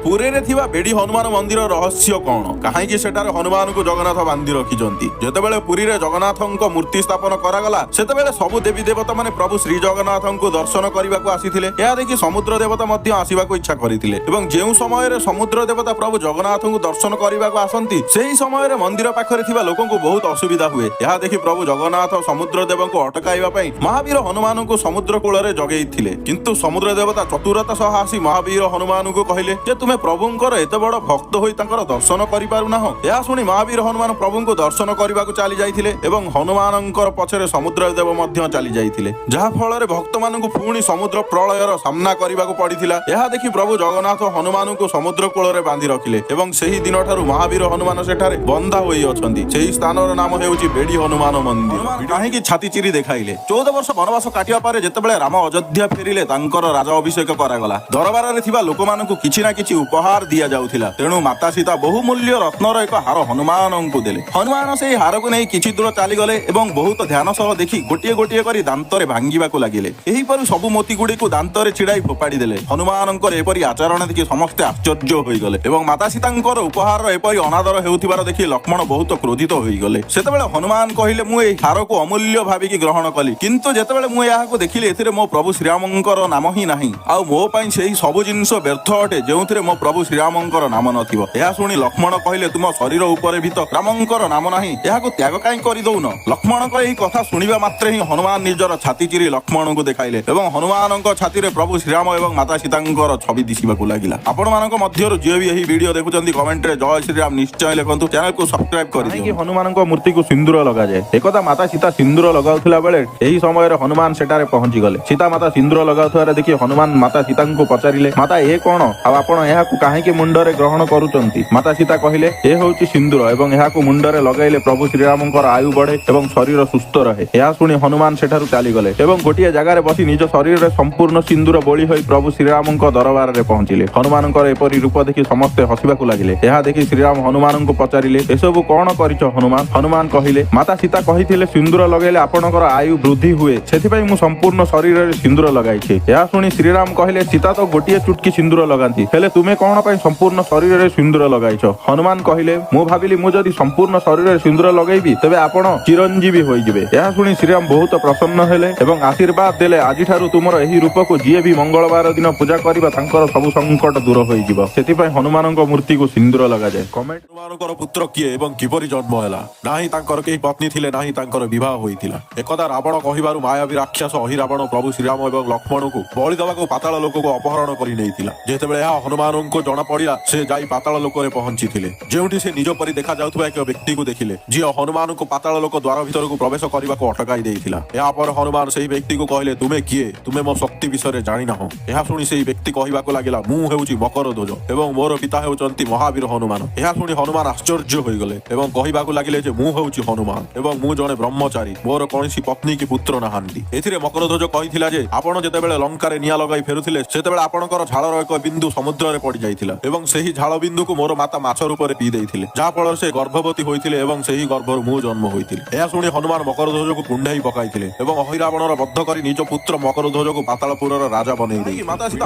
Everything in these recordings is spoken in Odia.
ପୁରୀରେ ଥିବା ବେଡି ହନୁମାନ ମନ୍ଦିର ରହସ୍ୟ କଣ? କାହିଁକି ସେଠାରେ ହନୁମାନଙ୍କୁ ଜଗନ୍ନାଥ ବାନ୍ଧି ରଖିଛନ୍ତି? ଯେତେବେଳେ ପୁରୀରେ ଜଗନ୍ନାଥଙ୍କ ମୂର୍ତ୍ତି ସ୍ଥାପନ କରାଗଲା, ସେତେବେଳେ ସବୁ ଦେବୀ ଦେବତା ମାନେ ପ୍ରଭୁ ଶ୍ରୀ ଜଗନ୍ନାଥଙ୍କୁ ଦର୍ଶନ କରିବାକୁ ଆସିଥିଲେ। ଏହା ଦେଖି ସମୁଦ୍ର ଦେବତା ମଧ୍ୟ ଆସିବାକୁ ଇଚ୍ଛା କରିଥିଲେ ଏବଂ ଯେଉଁ ସମୟରେ ସମୁଦ୍ର ଦେବତା ପ୍ରଭୁ ଜଗନ୍ନାଥଙ୍କୁ ଦର୍ଶନ କରିବାକୁ ଆସନ୍ତି, ସେହି ସମୟରେ ମନ୍ଦିର ପାଖରେ ଥିବା ଲୋକଙ୍କୁ ବହୁତ ଅସୁବିଧା ହୁଏ। ଏହା ଦେଖି ପ୍ରଭୁ ଜଗନ୍ନାଥ ସମୁଦ୍ର ଦେବଙ୍କୁ ଅଟକାଇବା ପାଇଁ ମହାବୀର ହନୁମାନଙ୍କୁ ସମୁଦ୍ର କୂଳରେ ଜଗେଇଥିଲେ। କିନ୍ତୁ ସମୁଦ୍ର ଦେବତା ଚତୁରତା ସହ ଆସି ମହାବୀର ହନୁମାନଙ୍କୁ କହିଲେ ଯେ ତୁମେ ପ୍ରଭୁଙ୍କର ଏତେ ବଡ ଭକ୍ତ ହୋଇ ତାଙ୍କର ଦର୍ଶନ କରିପାରୁନାହଁ। ଏହା ଶୁଣି ମହାବୀର ହନୁମାନ ପ୍ରଭୁଙ୍କୁ ଦର୍ଶନ କରିବାକୁ ଚାଲି ଯାଇଥିଲେ ଏବଂ ହନୁମାନଙ୍କର ପଛରେ ସମୁଦ୍ର ଦେବ ମଧ୍ୟ ଚାଲି ଯାଇଥିଲେ, ଯାହା ଫଳରେ ଭକ୍ତମାନଙ୍କୁ ପୁଣି ସମୁଦ୍ର ପ୍ରଳୟର ସାମ୍ନା କରିବାକୁ ପଡିଥିଲା। ଏହା ଦେଖି ପ୍ରଭୁ ଜଗନ୍ନାଥ ହନୁମାନଙ୍କୁ ସମୁଦ୍ର କୂଳରେ ବାନ୍ଧି ରଖିଲେ ଏବଂ ସେହି ଦିନଠାରୁ ମହାବୀର ହନୁମାନ ସେଠାରେ ବନ୍ଧା ହୋଇ ଅଛନ୍ତି। ସେହି ସ୍ଥାନର ନାମ ହେଉଛି ବେଡି ହନୁମାନ ମନ୍ଦିର। କାହିଁକି ଛାତି ଚିରି ଦେଖାଇଲେ? 14 ବର୍ଷ ବନବାସ କାଟିବା ପରେ ଯେତେବେଳେ ରାମ ଅଯୋଧ୍ୟା ଫେରିଲେ, ତାଙ୍କର ରାଜ ଅଭିଷେକ କରାଗଲା। ଦରବାରରେ ଥିବା ଲୋକମାନଙ୍କୁ କିଛି ନା କିଛି ଉପହାର ଦିଆଯାଉଥିଲା। ତେଣୁ ମାତା ସୀତା ବହୁମୂଲ୍ୟ ରତ୍ନର ଏକ ହାର ହନୁମାନଙ୍କୁ ଦେଲେ। ହନୁମାନ ସେହି ହାରକୁ ନେଇ କିଛି ଦୂର ଚାଲିଗଲେ ଏବଂ ବହୁତ ଧ୍ୟାନ ସହ ଦେଖି ଗୋଟିଏ ଗୋଟିଏ କରି ଦାନ୍ତରେ ଭାଙ୍ଗିବାକୁ ଲାଗିଲେ। ଏହିପରି ସବୁ ମୋତି ଗୁଡ଼ିକୁ ଦାନ୍ତରେ ଛିଡାଇ ଫୋପାଡ଼ି ଦେଲେ। ହନୁମାନଙ୍କର ଏପରି ଆଚରଣ ଦେଖି ସମସ୍ତେ ଆଶ୍ଚର୍ଯ୍ୟ ହୋଇଗଲେ ଏବଂ ମାତା ସୀତାଙ୍କର ଉପହାରର ଏପରି ଅନାଦର ହେଉଥିବାର ଦେଖି ଲକ୍ଷ୍ମଣ ବହୁତ କ୍ରୋଧିତ ହୋଇଗଲେ। ସେତେବେଳେ ହନୁମାନ କହିଲେ, "ମୁଁ ଏହି ହାରକୁ ଅମୂଲ୍ୟ ଭାବିକି ଗ୍ରହଣ କଲି, କିନ୍ତୁ ଯେତେବେଳେ ମୁଁ ଏହାକୁ ଦେଖିଲି, ଏଥିରେ ମୋ ପ୍ରଭୁ ଶ୍ରୀରାମଙ୍କର ନାମ ହିଁ ନାହିଁ। ଆଉ ମୋ ପାଇଁ ସେହି ସବୁ ଜିନିଷ ବ୍ୟର୍ଥ ଅଟେ, ଯେଉଁଥିରେ ମୋ ପ୍ରଭୁ ଶ୍ରୀରାମଙ୍କର ନାମ ନଥିବ।" ଏହା ଶୁଣି ଲକ୍ଷ୍ମଣ କହିଲେ, "ତୁମ ଶରୀର ଉପରେ ବି ତ ରାମଙ୍କର ନାମ ନାହିଁ, ଏହାକୁ ତ୍ୟାଗ କାହିଁ କରିଦଉନ?" ଲକ୍ଷ୍ମଣଙ୍କର ଏହି କଥା ଶୁଣିବା ମାତ୍ରେ ହିଁ ହନୁମାନ ନିଜର ଛାତି ଚିରି ଲକ୍ଷ୍ମଣଙ୍କୁ ଦେଖାଇଲେ ଏବଂ ହନୁମାନଙ୍କ ଛାତିରେ ପ୍ରଭୁ ଶ୍ରୀରାମ ଏବଂ ମାତା ସୀତାଙ୍କର ଛବି ଦିଶିବାକୁ ଲାଗିଲା। ଆପଣମାନଙ୍କ ମଧ୍ୟରୁ ଯିଏ ବି ଏହି ଭିଡିଓ ଦେଖୁଛନ୍ତି, କମେଣ୍ଟରେ ଜୟ ଶ୍ରୀରାମ ନିଶ୍ଚୟ ଲେଖନ୍ତୁ। ଚ୍ୟାନେଲକୁ ସବସ୍କ୍ରାଇବ କରି। ହନୁମାନଙ୍କ ମୂର୍ତ୍ତିକୁ ସିନ୍ଦୁର ଲଗାଯାଏ। ଏକଦା ମାତା ସୀତା ସିନ୍ଦୁର ଲଗାଉଥିଲା ବେଳେ ଏହି ସମୟରେ ହନୁମାନ ସେଠାରେ ପହଞ୍ଚିଗଲେ। ସୀତା ମାତା ସିନ୍ଦୁର ଲଗାଉଥିବାର ଦେଖି ହନୁମାନ ମାତା ସୀତାଙ୍କୁ ପଚାରିଲେ, "ମାତା, ଏ କଣ ଆଉ ଆପଣ ଏହାକୁ କାହିଁକି ମୁଣ୍ଡରେ ଗ୍ରହଣ କରୁଛନ୍ତି?" ମାତା ସୀତା କହିଲେ, "ଏ ହେଉଛି ସିନ୍ଦୁର ଏବଂ ଏହାକୁ ମୁଣ୍ଡରେ ଲଗାଇଲେ ପ୍ରଭୁ ଶ୍ରୀରାମଙ୍କର ଆୟୁ ବଢେ ଏବଂ ଶରୀର ସୁସ୍ଥ ରହେ।" ଏହା ଶୁଣି ହନୁମାନ ସେଠାରୁ ଚାଲିଗଲେ ଏବଂ ଗୋଟିଏ ଜାଗାରେ ବସି ନିଜ ଶରୀରରେ ସମ୍ପୂର୍ଣ୍ଣ ସିନ୍ଦୁର ବୋଳି ହୋଇ ପ୍ରଭୁ ଶ୍ରୀରାମଙ୍କ ଦରବାରରେ ପହଞ୍ଚିଲେ। ହନୁମାନଙ୍କର ଏପରି ରୂପ ଦେଖି ସମସ୍ତେ ହସିବାକୁ ଲାଗିଲେ। ଏହା ଦେଖି ଶ୍ରୀରାମ ହନୁମାନଙ୍କୁ ପଚାରିଲେ, "ଏସବୁ କଣ କରିଛ ହନୁମାନ?" ହନୁମାନ କହିଲେ, "ମାତା ସୀତା କହିଥିଲେ ସିନ୍ଦୁର ଲଗାଇଲେ ଆପଣଙ୍କର ଆୟୁ ବୃଦ୍ଧି ହୁଏ, ସେଥିପାଇଁ ମୁଁ ସମ୍ପୂର୍ଣ୍ଣ ଶରୀରରେ ସିନ୍ଦୁର ଲଗାଇଛି।" ଏହା ଶୁଣି ଶ୍ରୀରାମ କହିଲେ, "ସୀତା ତ ଗୋଟିଏ ଚୁଟକି ସିନ୍ଦୁର ଲଗାନ୍ତି, ହେଲେ ତୁମେ କଣ ପାଇଁ ସମ୍ପୂର୍ଣ୍ଣ ଶରୀରରେ ସିନ୍ଦୁର ଲଗାଇଛ?" ହନୁମାନ କହିଲେ, "ମୁଁ ଭାବିଲି ମୁଁ ଯଦି ସମ୍ପୂର୍ଣ୍ଣ ଶରୀରରେ ସିନ୍ଦୁର ଲଗାଇବି, ତେବେ ଆପଣ ଚିରଞ୍ଜୀବୀ ହୋଇଯିବେ।" ଏହା ଶୁଣି ଶ୍ରୀରାମ ବହୁତ ପ୍ରସନ୍ନ ହେଲେ ଏବଂ ଆଶୀର୍ବାଦ ଦେଲେ, "ଆଜିଠାରୁ ତୁମର ଏହି ରୂପକୁ ଯିଏ ବି ମଙ୍ଗଳବାର ଦିନ ପୂଜା କରିବ, ତାଙ୍କର ସବୁ ସଙ୍କଟ ଦୂର ହୋଇଯିବ।" ସେଥିପାଇଁ ହନୁମାନଙ୍କ ମୂର୍ତ୍ତିକୁ ସିନ୍ଦୁର ଲଗାଯାଏ। କମେଣ୍ଟ। ହନୁମାନଙ୍କର ପୁତ୍ର କିଏ ଏବଂ କିପରି ଜନ୍ମ ହେଲା? ନାହିଁ ତାଙ୍କର କେହି ପତ୍ନୀ ଥିଲେ, ନାହିଁ ତାଙ୍କର ବିବାହ ହୋଇଥିଲା। ଏକଦା ରାବଣ କହିବାରୁ ମାୟାବୀ ରାକ୍ଷସ ଅହିରାବଣ ପ୍ରଭୁ ଶ୍ରୀରାମ ଏବଂ ଲକ୍ଷ୍ମଣଙ୍କୁ ବଳି ଦେବାକୁ ପାତାଳ ଲୋକକୁ ଅପହରଣ କରି ନେଇଥିଲା। ଯେତେବେଳେ ଏହା ହନୁମାନଙ୍କୁ ଜଣା ପଡ଼ିଲା, ସେ ଯାଇ ପାତାଳ ଲୋକରେ ପହଞ୍ଚିଥିଲେ, ଯେଉଁଠି ସେ ନିଜ ପରି ଦେଖାଯାଉଥିବା ଏକ ବ୍ୟକ୍ତିକୁ ଦେଖିଲେ, ଯିଏ ହନୁମାନଙ୍କୁ ପାତାଳ ଲୋକ ଦ୍ୱାର ଭିତରକୁ ପ୍ରବେଶ କରିବାକୁ ଅଟକାଇ ଦେଇଥିଲା। ଏହାପରେ ହନୁମାନ ସେହି ବ୍ୟକ୍ତିକୁ କହିଲେ, "ତୁମେ କିଏ? ତୁମେ ମୋ ଶକ୍ତି ବିଷୟରେ ଜାଣିନାହ।" ଏହା ଶୁଣି ସେହି ବ୍ୟକ୍ତି କହିବାକୁ ଲାଗିଲା, "ମୁଁ ହେଉଛି ମକର ଧ୍ୱଜ ଏବଂ ମୋର ପିତା ହେଉଛନ୍ତି ମହାବୀର ହନୁମାନ।" ଏହା ଶୁଣି ହନୁମାନ ଆଶ୍ଚର୍ଯ୍ୟ ହୋଇଗଲେ ଏବଂ କହିବାକୁ ଲାଗିଲେ ଯେ ମୁଁ ହେଉଛି ହନୁମାନ ଏବଂ ମୁଁ ଜଣେ ବ୍ରହ୍ମଚାରୀ, ମୋର କୌଣସି ପତ୍ନୀ କି ପୁତ୍ର ନାହାନ୍ତି। ଏଥିରେ ମକର ଧ୍ୱଜ କହିଥିଲା ଯେ ଆପଣ ଯେତେବେଳେ ଲଙ୍କାରେ ନିଆଁ ଲଗାଇ ଫେରୁଥିଲେ, ସେତେବେଳେ ଆପଣଙ୍କର ଝାଳର ଏକ ବିନ୍ଦୁ ସମୁଦ୍ରରେ ପଡି ଯାଇଥିଲା ଏବଂ ସେହି ଝାଳ ବିନ୍ଦୁକୁ ମୋର ମାତା ମାଛ ରୂପରେ ପିଇ ଦେଇଥିଲେ, ଯାହା ଫଳରେ ସେ ଗର୍ଭବତୀ ହୋଇଥିଲେ ଏବଂ ସେହି ଗର୍ଭରୁ ମୁଁ ଜନ୍ମ ହୋଇଥିଲି। ଏହା ଶୁଣି ହନୁମାନ ମକର ଧ୍ୱଜକୁ କୁଣ୍ଢାଇ ପକାଇଥିଲେ ଏବଂ ଅହିରାବଣର ବଦ୍ଧ କରି ନିଜ ପୁତ୍ର ମକର ଧ୍ୱଜକୁ ପାତାଳପୁରର ରାଜା ବନେଇ ଦେଇ ମାତା ସୀତା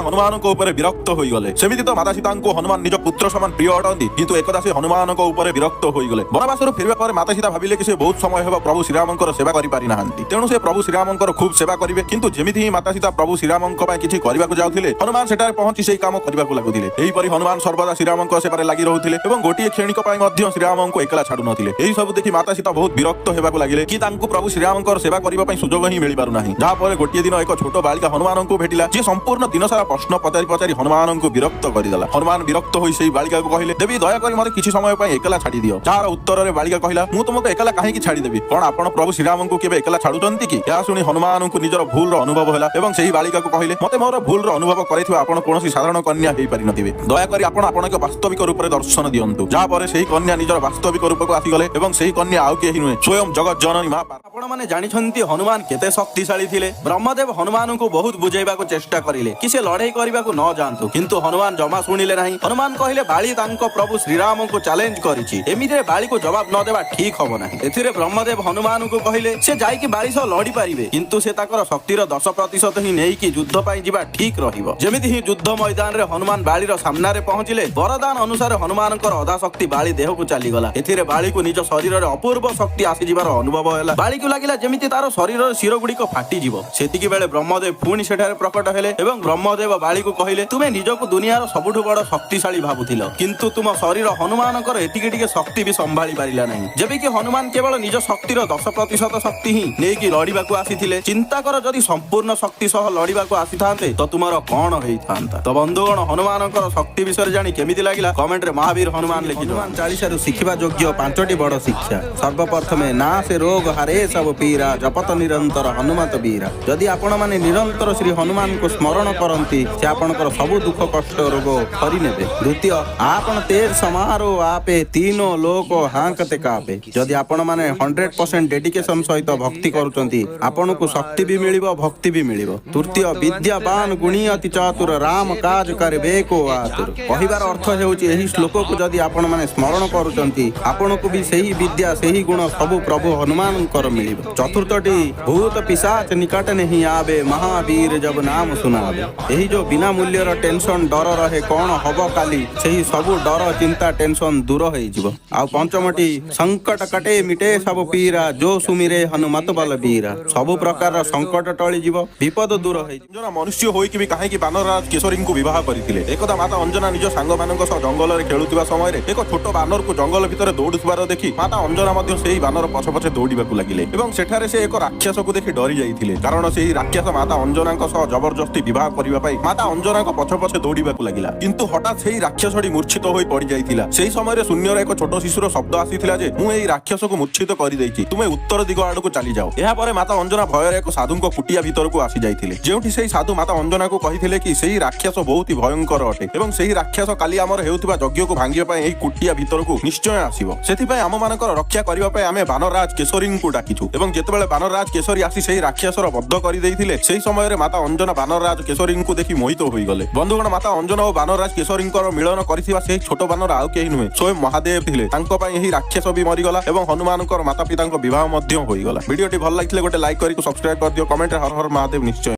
ହନୁମାନଙ୍କ ଉପରେ ବିରକ୍ତ ହୋଇଗଲେ। ସେମିତି ତ ମାତା ସୀତାଙ୍କୁ ହନୁମାନ ନିଜ ପୁତ୍ର ସମାନ ପ୍ରିୟ ଅଟନ୍ତି, କିନ୍ତୁ ଏକଦା ସେ ହନୁମାନଙ୍କ ଉପରେ ବିରକ୍ତ ହୋଇଗଲେ। ବନବାସରୁ ଫେରିବା ପରେ ମାତା ସୀତା ଭାବିଲେ କି ସେ ବହୁତ ସମୟ ହେବ ପ୍ରଭୁ ଶ୍ରୀରାମଙ୍କର ସେବା କରିପାରି ନାହାନ୍ତି, ତେଣୁ ସେ ପ୍ରଭୁ ଶ୍ରୀରାମଙ୍କର ଖୁବ ସେବା କରିବେ। କିନ୍ତୁ ଯେମିତି ହିଁ ମାତା ସୀତା ପ୍ରଭୁ ଶ୍ରୀରାମଙ୍କ ପାଇଁ କିଛି କରିବାକୁ ଯାଉଥିଲେ, ହନୁମାନ ସେଠାରେ ପହଞ୍ଚି ସେହି କାମ କରିବାକୁ ଲାଗୁଥିଲେ। ଏହିପରି ହନୁମାନ ସର୍ବଦା ଶ୍ରୀରାମଙ୍କ ସେବାରେ ଲାଗି ରହୁଥିଲେ ଏବଂ ଗୋଟିଏ କ୍ଷଣିକ ପାଇଁ ମଧ୍ୟ ଶ୍ରୀରାମଙ୍କୁ ଏକଲା ଛାଡୁନଥିଲେ। ଏହି ସବୁ ଦେଖି ମାତା ସୀତା ବହୁତ ବିରକ୍ତ ହେବାକୁ ଲାଗିଲେ କି ତାଙ୍କୁ ପ୍ରଭୁ ଶ୍ରୀରାମଙ୍କର ସେବା କରିବା ପାଇଁ ସୁଯୋଗ ହିଁ ମିଳିପାରୁନାହିଁ। ଯାହା ପରେ ଗୋଟିଏ ଦିନ ଏକ ଛୋଟ ବାଳିକା ହନୁମାନଙ୍କୁ ଭେଟିଲା, ଯିଏ ସମ୍ପୂର୍ଣ୍ଣ ଦିନ ସାରା ପ୍ରଶ୍ନ ପଚାରି ପଚାରି ହନୁମାନଙ୍କୁ ବିରକ୍ତ କରିଦେଲା। ହନୁମାନ ବିରକ୍ତ ହୋଇ ସେଇ ବାଳିକାକୁ କହିଲେ, "ଦେବୀ, ଦୟାକରି ମତେ କିଛି ସମୟ ପାଇଁ ଏକଲା ଛାଡି ଦିଅ।" ଯାହାର ଉତ୍ତରରେ ବାଳିକା କହିଲା, "ମୁଁ ତୁମକୁ ଏକଲା କାହିଁକି ଛାଡିଦେବି? କଣ ଆପଣ ପ୍ରଭୁ ଶ୍ରୀରାମଙ୍କୁ କେବେ ଏକଲା ଛାଡୁଛନ୍ତି କି?" ଏହା ଶୁଣି ହନୁମାନଙ୍କୁ ନିଜର ଭୁଲର ଅନୁଭବ ହେଲା ଏବଂ ସେହି ବାଳିକାକୁ କହିଲେ, "ମତେ ମୋର ଭୁଲର ଅନୁଭବ କରିଥିବା ଆପଣ କୌଣସି ସାଧାରଣ କନ୍ୟା ହେଇପାରିନଥିବେ। ଦୟାକରି ଆପଣ ଆପଣଙ୍କ ବାସ୍ତବିକ ରୂପରେ ଦର୍ଶନ ଦିଅନ୍ତୁ।" ଯାହାପରେ ସେହି କନ୍ୟା ନିଜର ବାସ୍ତବିକ ରୂପକୁ ଆସିଗଲେ ଏବଂ ସେହି କନ୍ୟା ଆଉ କେହି ନୁହେଁ, ସ୍ୱୟଂ ଜଗତ ଜନନୀ ମା। ଆପଣ ମାନେ ଜାଣିଛନ୍ତି ହନୁମାନ କେତେ ଶକ୍ତିଶାଳୀ ଥିଲେ? ବ୍ରହ୍ମଦେବ ହନୁମାନଙ୍କୁ ବହୁତ ବୁଝେଇବାକୁ ଚେଷ୍ଟା କରିଲେ କି ସେ ଲଢେଇ କରିବାକୁ ନ ଯାଆନ୍ତୁ, କିନ୍ତୁ ହନୁମାନ ଜମା ଶୁଣିଲେ ନାହିଁ। ହନୁମାନ କହିଲେ, ବାଳି ତାଙ୍କ ପ୍ରଭୁ ଶ୍ରୀରାମଙ୍କୁ ଚ୍ୟାଲେଞ୍ଜ କରିଛି, ଏମିତିରେ ବାଳିକୁ ଜବାବ ନ ଦେବା ଠିକ ହବ ନାହିଁ। ଏଥିରେ ବ୍ରହ୍ମଦେବ ହନୁମାନଙ୍କୁ କହିଲେ, ସେ ଯାଇକି ବାଳି ସହ ଲଢି ପାରିବେ, କିନ୍ତୁ ସେ ତାଙ୍କର ଶକ୍ତିର 10% ହିଁ ନେଇକି ଯୁଦ୍ଧ ପାଇଁ ଯିବା ଠିକ ରହିବ। ଯେମିତି ହିଁ ଯୁଦ୍ଧ ମଇଦାନରେ ହନୁମାନ ବାଳି ବାଳିର ସାମ୍ନାରେ ପହଞ୍ଚିଲେ, ବରଦାନ ଅନୁସାରେ ହନୁମାନଙ୍କର ଅଧା ଶକ୍ତି ବାଳି ଦେହକୁ ଚାଲିଗଲା। ଏଥିରେ ବାଳିକୁ ନିଜ ଶରୀରରେ ଅପୂର୍ବ ଶକ୍ତି ଆସିଯିବାର ଅନୁଭବ ହେଲା। ବାଳିକୁ ଲାଗିଲା ଯେମିତି ତାର ଶରୀରର ଶିର ଗୁଡିକ ଫାଟିଯିବ। ସେତିକି ବେଳେ ବ୍ରହ୍ମଦେବ ପୁଣି ସେଠାରେ ପ୍ରକଟ ହେଲେ ଏବଂ ବ୍ରହ୍ମଦେବ ବାଳିକୁ କହିଲେ, ତୁମେ ନିଜକୁ ଦୁନିଆର ସବୁଠୁ ବଡ ଶକ୍ତିଶାଳୀ ଭାବୁଥିଲ, କିନ୍ତୁ ତୁମ ଶରୀର ହନୁମାନଙ୍କର ଏତିକି ଟିକେ ଶକ୍ତି ବି ସମ୍ଭାଳି ପାରିଲା ନାହିଁ। ଯେବେ କି ହନୁମାନ କେବଳ ନିଜ ଶକ୍ତିର 10% ଶକ୍ତି ହିଁ ନେଇକି ଲଢିବାକୁ ଆସିଥିଲେ। ଚିନ୍ତା କର, ଯଦି ସମ୍ପୂର୍ଣ୍ଣ ଶକ୍ତି ସହ ଲଢିବାକୁ ଆସିଥାନ୍ତେ ତ ତୁମର କଣ ହେଇଥାନ୍ତା? ତ ବନ୍ଧୁଗଣ, ହନୁମାନଙ୍କର ଶକ୍ତି ବିଷୟରେ ଜାଣି କେମିତି ଲାଗିଲା? କମେଣ୍ଟରେ ମହାବୀର ହନୁମାନ ଲେଖି। ହନୁମାନ ଚାଳିଶାରୁ ଶିଖିବା ଯୋଗ୍ୟ ପାଞ୍ଚଟି ବଡ ଶିକ୍ଷା। ସର୍ବପ୍ରଥମେ, ନାସେ ରୋଗ ହରେ ସବ ପୀରା, ଜପତ ନିରନ୍ତର ହନୁମତ ବୀରା। ଯଦି ଆପଣମାନେ ନିରନ୍ତର ଶ୍ରୀ ହନୁମାନଙ୍କୁ ସ୍ମରଣ କରନ୍ତି, ସେ ଆପଣଙ୍କର ସବୁ ଦୁଃଖ, କଷ୍ଟ, ରୋଗ ହରି ନେବେ। ଦ୍ୱିତୀୟ, ଆପଣ ତେଜ ସମାରୋ ଆପେ, ତିନୋ ଲୋକ ହାଙ୍କତେ କାପେ। ଯଦି ଆପଣମାନେ 100% ଡେଡିକେସନ ସହିତ ଭକ୍ତି କରୁଛନ୍ତି, ଆପଣଙ୍କୁ ଶକ୍ତି ବି ମିଳିବ, ଭକ୍ତି ବି ମିଳିବ। ତୃତୀୟ, ବିଦ୍ୟାବାନ ଗୁଣୀ ଅତି ଚତୁର, ରାମ କାଜ କରିବେ କୋ ଆତୁର। କହିବାର ଅର୍ଥ ହେଉଛି, ଏହି ଶ୍ଲୋକକୁ ଯଦି ଆପଣମାନେ ସ୍ମରଣ କରୁଛନ୍ତି, ଆପଣଙ୍କୁ ବି ସେହି ବିଦ୍ୟା, ସେହି ଗୁଣ ସବୁ ପ୍ରଭୁ ହନୁମାନଙ୍କର ମିଳିବ। ଚତୁର୍ଥଟି, ଭୂତ ପିଶାଚ ନିକଟ ନାହିଁ ଆବେ, ମହାବୀର ଜବ ନାମ ସୁନାବେ। ଏହି ଯୋଉ ବିନା ମୂଲ୍ୟର ଟେନସନ, ଡର ରହେ କଣ ହବ କାଲି, ସେହି ସବୁ ଡର, ଚିନ୍ତା, ଟେନସନ ଦୂର ହେଇଯିବ। ଆଉ ପଞ୍ଚମଟି, ସଙ୍କଟ କଟେ ମିଟେ ସବୁ ପୀରା, ଯୋ ସୁମିରେ ହନୁମତ ବଲ ବୀରା। ସବୁ ପ୍ରକାରର ସଙ୍କଟ ଟଳିଯିବ, ବିପଦ ଦୂର ହେଇଯିବ। ଅଞ୍ଜନା ମନୁଷ୍ୟ ହୋଇକି ବି କାହିଁକି ବାନରରାଜ କେଶରୀଙ୍କୁ ବିବାହ କରିଥିଲେ? ଏକଦା ମାତା ଅଞ୍ଜନା ନିଜ ସାଙ୍ଗମାନଙ୍କ ସହ ଜଙ୍ଗଲରେ ଖେଳୁଥିବା ସମୟରେ ଏକ ଛୋଟ ବାନରକୁ ଜଙ୍ଗଲ ଭିତରେ ଦୌଡୁଥିବାର ଦେଖି ମାତା ଅଞ୍ଜନା ମଧ୍ୟ ସେହି ବାନର ପଛେ ପଛେ ଦୌଡ଼ିବାକୁ ଲାଗିଲେ ଏବଂ ସେଠାରେ ସେ ଏକ ରାକ୍ଷସକୁ ଦେଖି ଡରି ଯାଇଥିଲେ, କାରଣ ସେହି ରାକ୍ଷସ ମାତା ଅଞ୍ଜନାଙ୍କ ସହ ଜବରଦସ୍ତି ବିବାହ କରିବା ପାଇଁ ମାତା ଅଞ୍ଜନାଙ୍କ ପଛେ ପଛେ ଦୌଡ଼ିବାକୁ ଲାଗିଲା। କିନ୍ତୁ ହଠାତ୍ ସେହି ରାକ୍ଷସଟି ମୂର୍ଚ୍ଛିତ ହୋଇ ପଡିଯାଇଥିଲା। ସେହି ସମୟରେ ଶୂନ୍ୟର ଏକ ଛୋଟ ଶିଶୁର ଶବ୍ଦ ଆସିଥିଲା ଯେ, ମୁଁ ଏହି ରାକ୍ଷସକୁ ମୂର୍ଚ୍ଛିତ କରିଦେଇଛି, ତୁମେ ଉତ୍ତର ଦିଗ ଆଡକୁ ଚାଲିଯାଅ। ଏହାପରେ ମାତା ଅଞ୍ଜନା ଭୟରେ ଏକ ସାଧୁଙ୍କ କୁଟିଆ ଭିତରକୁ ଆସି ଯାଇଥିଲେ, ଯେଉଁଠି ସେହି ସାଧୁ ମାତା ଅଞ୍ଜନାକୁ କହିଥିଲେ କି ସେହି ରାକ୍ଷସ ବହୁତ ହି ଭୟଙ୍କର ଅଟେ ଏବଂ ସେହି ରାକ୍ଷସ କାଲି ଆମର ହେଉଥିବା ଯଜ୍ଞକୁ ଭାଙ୍ଗିବା ପାଇଁ ଏହି କୁଟିଆ ଭିତରକୁ ନିଶ୍ଚୟ ଆସିବ। ସେଥିପାଇଁ ଆମମାନଙ୍କର ରକ୍ଷା କରିବା ପାଇଁ ଆମେ ବାନରରାଜ କେଶରୀଙ୍କୁ ଡାକିଛୁ। ଏବଂ ଯେତେବେଳେ ବାନରରାଜ କେଶରୀ ଆସି ସେହି ରାକ୍ଷସର ବଧ କରିଦେଇଥିଲେ, ସେହି ସମୟରେ ମାତା ଅଞ୍ଜନା ବାନରରାଜ କେଶରୀଙ୍କୁ ଦେଖି ମୋହିତ ହୋଇଗଲେ। ବନ୍ଧୁଗଣ, ମାତା ଅଞ୍ଜନା ଓ ବାନରରାଜ କେଶରୀଙ୍କର ମିଳନ କରିଥିବା ସେହି ଛୋଟ ବାନର ଆଉ କେହି ନୁହେଁ, ସ୍ୱୟଂ ମହାଦେବ ଥିଲେ। ତାଙ୍କ ପାଇଁ ଏହି ରାକ୍ଷସ ବି ମରିଗଲା ଏବଂ ହନୁମାନଙ୍କର ମାତା ପିତାଙ୍କ ବିବାହ ମଧ୍ୟ ହୋଇଗଲା। ଭିଡିଓଟି ଭଲ ଲାଗିଥିଲେ ଗୋଟେ ଲାଇକ୍ କରି ସବସ୍କ୍ରାଇବ କରିଦିଅ। କମେଣ୍ଟରେ ହର ହର ମହାଦେବ ନିଶ୍ଚୟ।